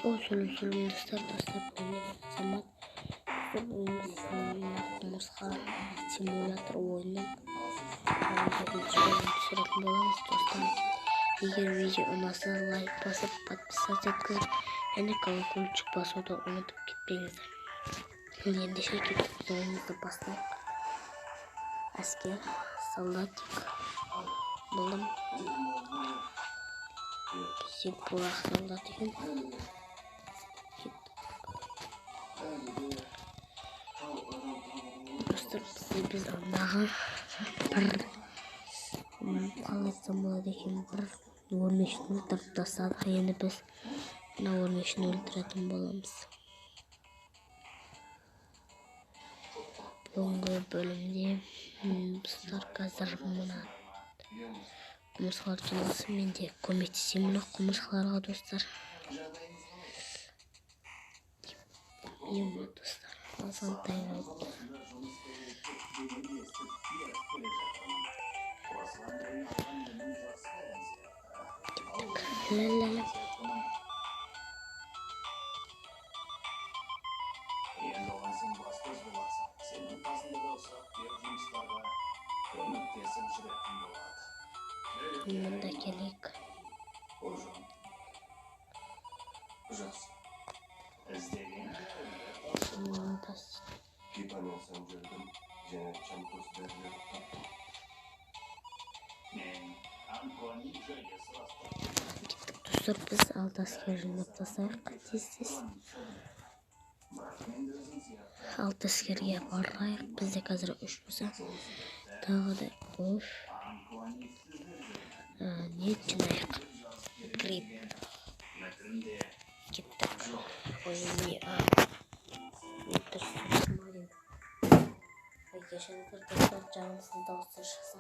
О, сәлем, сәлем, достар, достар, бүгін Азамат. Бүгін біз құмырсқа симулятор ойынның екінші бөлімін түсіретін боламыз, достар. Егер видео ұнаса, лайк басып, подписаться еткізіп және колокольчик басуды ұмытып кетпеңіздер. Ендеше кеттік, біз ойынымызды бастайық. Әскер, солдатик болдым. Бізде бұлақ солдат екен. Достар, біз андағы бір, қалай айтсам болады екен, бір өрмекшіні өлтіріп тастадық. Енді біз мына өрмекшіні өлтіретін боламыз. Бүгінгі бөлімде достар, қазір мына құмырсқалар жиналсын, мен де көмектесемін мына құмырсқаларға, достар. Ема, достар, азғантай қалыпты. Кеттік. Ля-ля-ля. Енді оған сен бас көз боласың. Сенің қасында да ұсақ-түйек жұмыстарға көмектесіп жүретін болады. Мында келейік. Ұжым. Жақсы. Іздеген Мында Кипамен жүрдім және Чампус дәрілерді таптым. Мен Анкони жайлы сұрастырдым. Кеттік, достар, біз алты әскер жинап тастайық тез-тез. Бірақ мен де өзің сияқты. Алты әскерге барайық. Бізде қазір 3 болса, тағы да 3. Анкони сіздер Не жинайық? Гриб. Мәтінде Кеттік. Ой, не, а. Не дұрыс ма деймін. Ой, кешіріңіздер, достар, жағымсыз дауыстар шықса.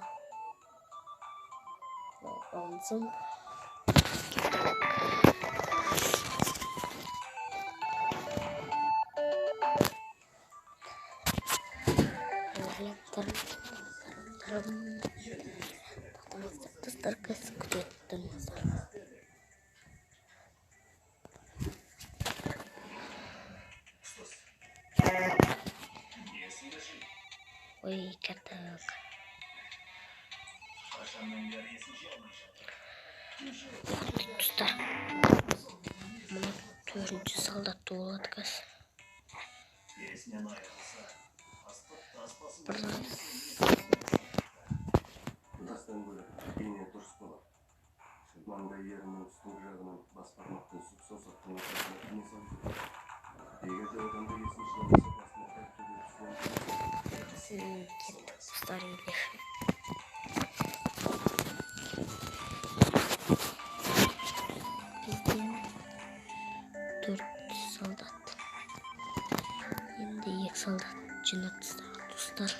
Алынсын. Кеттік. Тарам, тарам. Тоқтаңыздар, достар, қазір күтіп тұрыңыздар. Есіңді жи. Ой, кеттік. Қашаннан бері есін жия алмай жатыр. Достар, мына төртінші солдат болады қазір. Есінен айырылса, астық таспасын. Біраз. Жастан бөлек бейне дұрыс болады. Маңдай еріннің үстіңгі жағынан бас бармақпен сұқ саусақтың ортасына ине салып жүреді. Егер де одан да есін жия алмаса, басына дәл төбе түсуі. Кеттік, достар, ендеше. Бізде 4 солдат. Енді 2 солдат жинап тастайық, достар.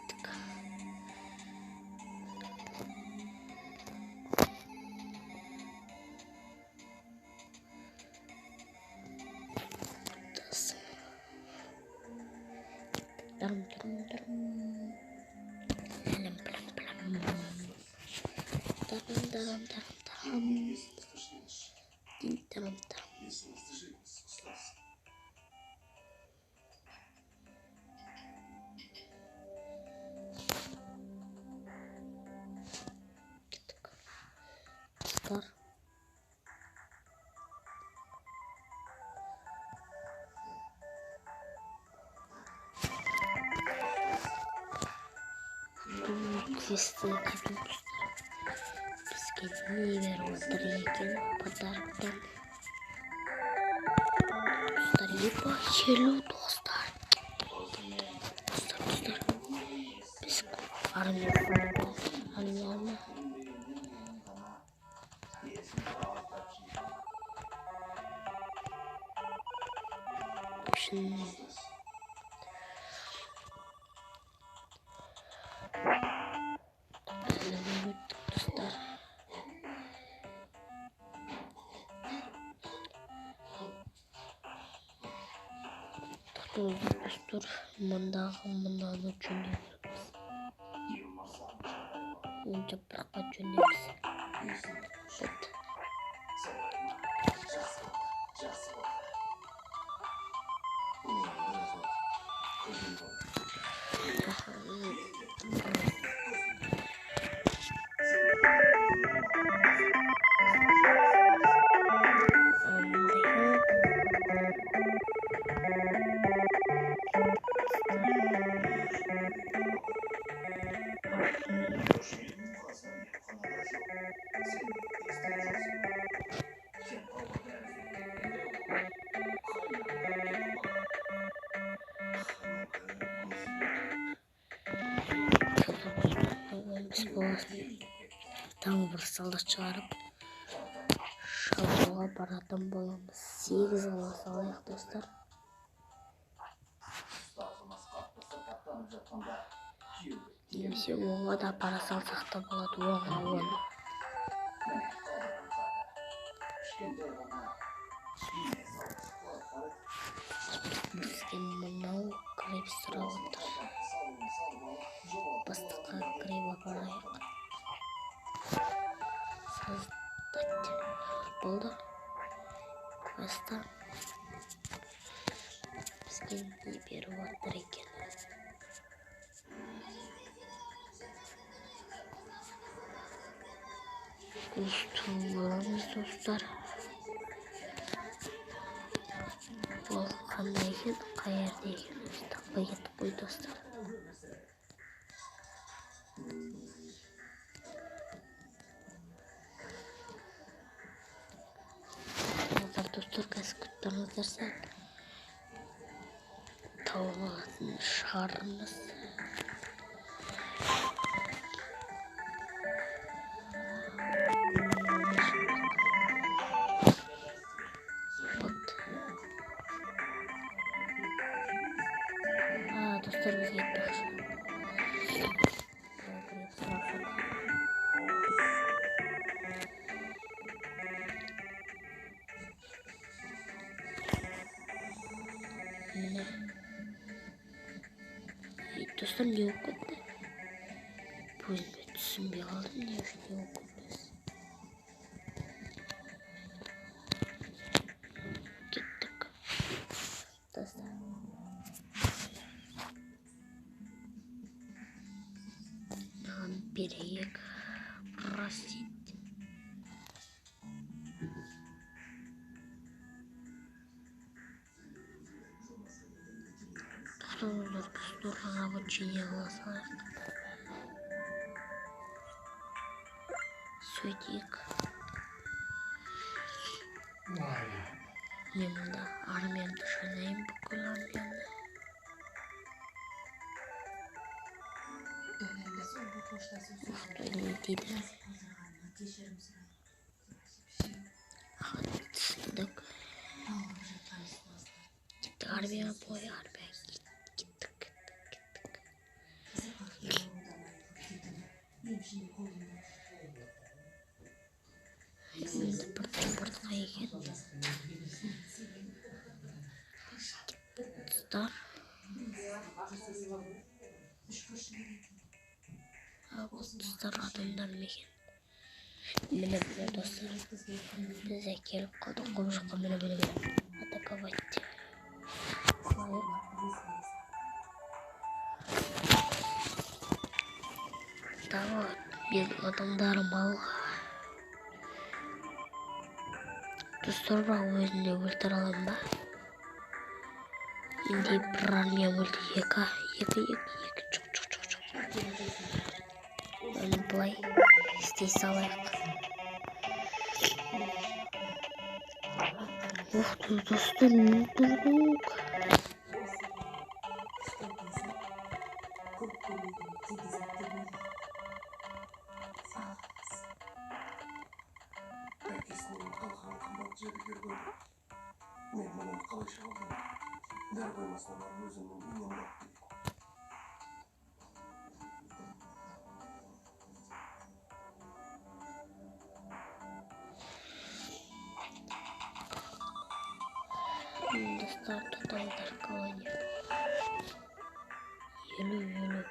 Кеттік. Дарым, дарым, дарым. Ләлім, плам, плам. Дарым, дарым, дарым, дарым. Дин, дарым, дарым. Есіңізді жиыңыз, ұстаз. Кеттік. Достар. Квесті кету, достар. Бізге не беріп отыр екен подароктан? Достар, епа, 50, достар. Достар, достар. Біз армия, армия, армия. Үшін өттік, достар. Достар, мындағы мынаны жөндеу керекпіз. Оң жапыраққа жөндейміз. Вот. Тағы бір солдат шығарып шабуға баратын боламыз. 8 қыла салайық, достар. Немесе 10-ға да бара салсақ та болады. 10-ға 10. Бізге мынау кіріп сұрап отыр. Бастыққа кіріп апарайық. Создать. Болды. Квеста. Бізге не беріп отыр екен? Боламыз, достар. Ол қандай екен, қай жерде екен, таппай кеттік қой, достар. Достар, қазір күтіп тұрыңыздар, сәл тауып алатын шығармыз. Достар, бізге айтпақшы. Міне. Достар, не болып кетті? Өзім де түсінбей қалдым, не үшін не болып кетті. Кеттік. Достар. Маған берейік. Просить. Тоқтаңыздар, біз рабочий қыла салайық. Сөйтейік. Мен мұнда армиямды жинаймын, бүкіл армиямды. Не дейді? Түсіндік. Кеттік армия бойы, армия кеттік, кеттік, кеттік. Енді бір бұртқа екен. Достар. Достар, адамдар ма екен? Міне, міне, достар. Біз келіп қалдық бұл жаққа. Міне, міне, міне. Атаковать. Давай, мен адамдарым алға. Достар, бірақ өзімде өлтіре аламын ба? Менде бір армия өлді. Екі, екі, екі, екі. Жоқ, жоқ, жоқ, жоқ. Оны былай істей салайық. Ух ты, достар, өлтірдік. Әкесінен қалған қымбат жәдігер ғой. Мен мұны қалайша алдым? Дәр қоймасына барып өзімнің үйімнен алып келейін. Достар, тоқтаңыздар, колония. 50, 50.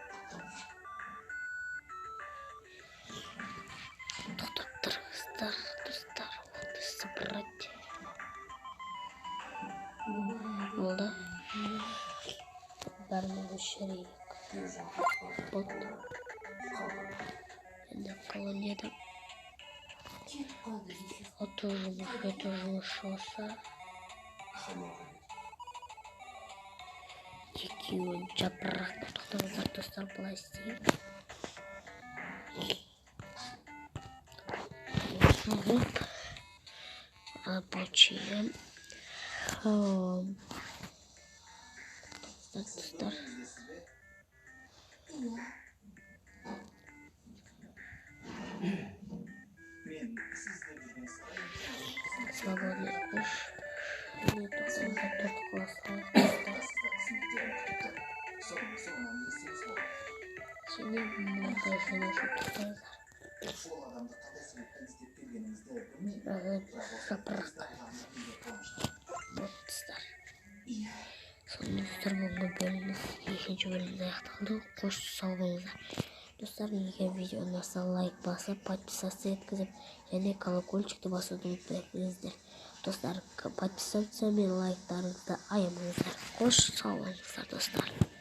Тоқтап тұрыңыздар, достар. Вот собрать. Болды. Бәрін өшірейік. Болды. Енді колонияда 30 жұмыс, 7 жұмыс болса, екеуін жапырақ. Тоқтаңыздар, достар, былай істейік. Соғып, рабочий. Достар. Жапырақ. Вот, достар. Сонымен, достар, бүгінгі бөліміміз, екінші бөліміміз аяқталды. Қош, сау болыңыздар, достар. Егер видео ұнаса, лайк басып, подписаться еткізіп және колокольчикті басуды ұмытпаңыздар, достар. Подписаться мен лайктарыңызды аямаңыздар. Қош, сау болыңыздар, достар.